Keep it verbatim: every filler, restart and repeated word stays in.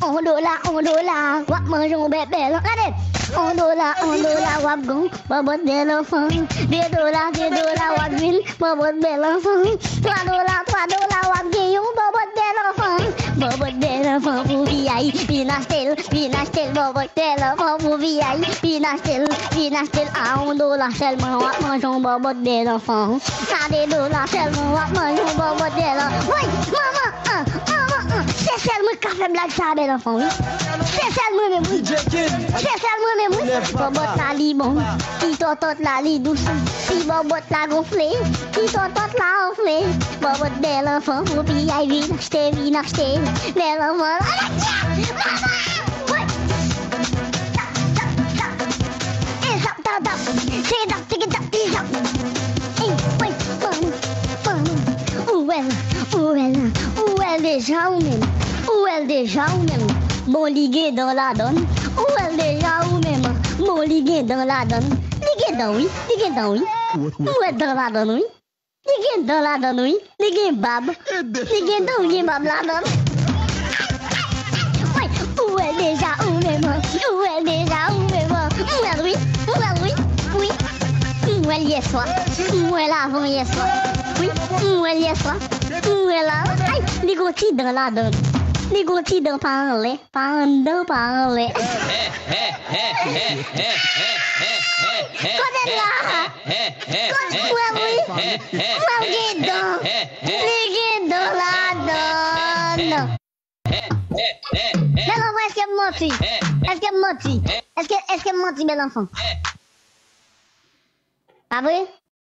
On dola, on dola, w ap manje yon bèbè lan. Gade! On dola, on dola, w ap gon bòbòt bèl anfan. De dola, de dola, w ap vin bòbòt bèl anfan. Twa dola, twa dola, w ap gen yon bòbòt bèl anfan. Bòbòt bèl anfan pou V I P, vin achte l, vin achte l, bòbòt bèl anfan pou V I P, vin achte l, vin achte l. A on dola sèlman, w ap manje yon bòbòt bèl anfan. A de dola sèlman, w ap manje yon bòbòt bèl anfan. Woy, manman! Ah, ah, ah, ah. Se sèl mwen k ka fè blag sa, bèl anfan, wi. Se sèl mwen menm, wi. Se sèl mwen menm, wi. Bòbòt la, li bon. Ti tòtòt la, li dous. Ti bòbòt la gonfle. Ti tòtòt la anfle. Bòbòt bèl anfan pou V I P, vin achte, vin achte. Bèl anfan. Ala dyab! Manman! Woy! Tap, tap, tap. E zap, tap, tap. Se zap, tiki, tap, ti zap. Ey, woy, manman, manman. Ou wè l, ou wè l, ou wè l deja ou menm. Ou wè l deja ou menm. Bon, li gen dan ladan l. Ou wè l deja ou menm. Bon, li gen dan ladan l. Li gen dan, wi, li gen dan, wi. M wè dan ladan l, wi. Li gen dan ladan l, wi. Li gen bab. Li gen dan, li gen bab ladan l. Woy, ou wè l deja ou menm. Ou wè l deja ou menm. M wè l, wi, m wè l, wi. Wi. M wè l yèswa. M wè l avan yèswa. Wi, m wè l yèswa. M wè l la. Ay, li gon ti dan ladan l. Li gon ti dan pa anlè, pa anndan, pa anndan, pa anlè. Kote l la? Kote, m wè l, wi. M wè l gen dan. Li gen dan ladan l. Bèl anfan, èske m manti? Èske m manti? Èske, èske m manti, bèl anfan? Pa vre?